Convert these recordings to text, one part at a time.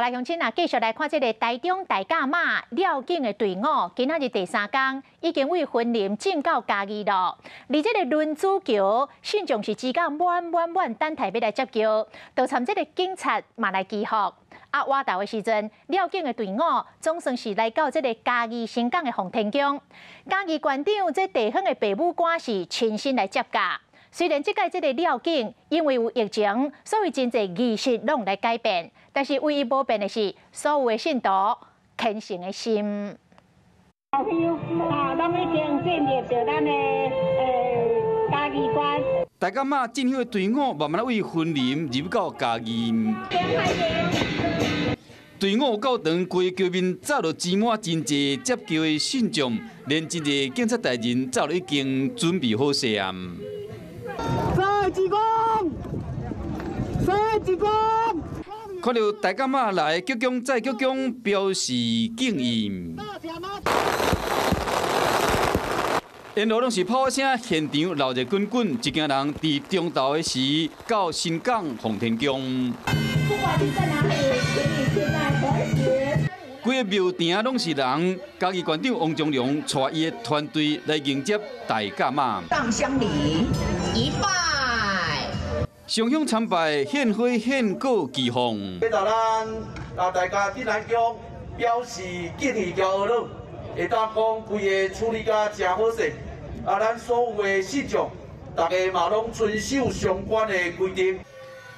來鄉親啊，繼續來看這个台中大甲媽繞境的隊伍，今仔日第三工已經對雲林進到嘉義咯。佇這个輪子橋，信眾是擠甲滿滿滿，等待欲來接轎，就參這个警察嘛來祈福。啊，倚晝的時陣，繞境的隊伍總算是來到這个嘉義伸港的奉天宮。嘉義縣長這地方的父母官是親身來接駕。雖然這屆這个繞境因為有疫情，所以真濟儀式攏來改變，但是唯一無變的是所有的信徒虔誠的心。老朋友啊，攏已經進入著咱的嘉義縣。大甲媽進香的隊伍慢慢對雲林入到嘉義。隊伍夠長，規橋面早就擠滿真濟接轎的信眾，連真濟警察大人早就已經準備好勢啊。三鞠躬，三鞠躬。看著大甲媽來，鞠躬再鞠躬，表示敬意。沿路攏是炮聲，現場鬧熱滾滾，一行人佇中晝的時到伸港奉天宮。不管你在哪裡，請你現在何時？規個廟埕攏是人，嘉義縣長王忠良帶伊的團隊來迎接大甲媽。上香禮一拜，上香參拜，獻花獻果祈福。這咱啊，大家鎮安宮表示敬意佮呵咾，會當講規个處理甲誠好勢。啊，咱所有的信眾，大家嘛攏遵守相關的規定。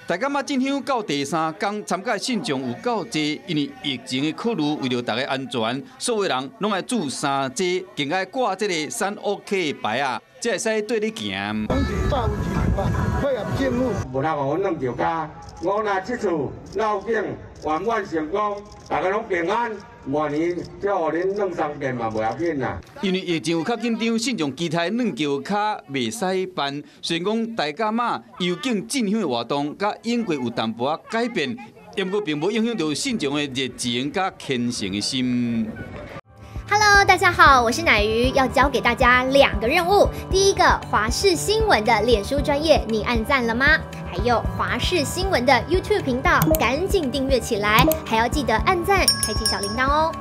大甲媽進香到第三工，參加信眾有夠濟，因為疫情的考慮，為著大家安全，所有人攏愛注三劑，更愛掛這个三 OK 牌仔，才會使綴咧行。配合政府。無啦，予阮弄著跤，我若這次繞境圓滿成功，大家攏平安，明年再予恁弄三遍嘛袂要緊啦。因為疫情有較緊張，信眾期待軟轎跤袂使辦。雖然講大甲媽遊境進香的活動，佮往過有淡薄仔改變，毋過並無影響著信眾的熱情佮虔誠的心。 Hello，大家好，我是乃瑜，要交給大家兩個任務。第一個，華視新聞的臉書專頁，你按讚了嗎？還有華視新聞的 YouTube 頻道，趕緊訂閱起來，還要記得按讚，開啟小鈴鐺哦。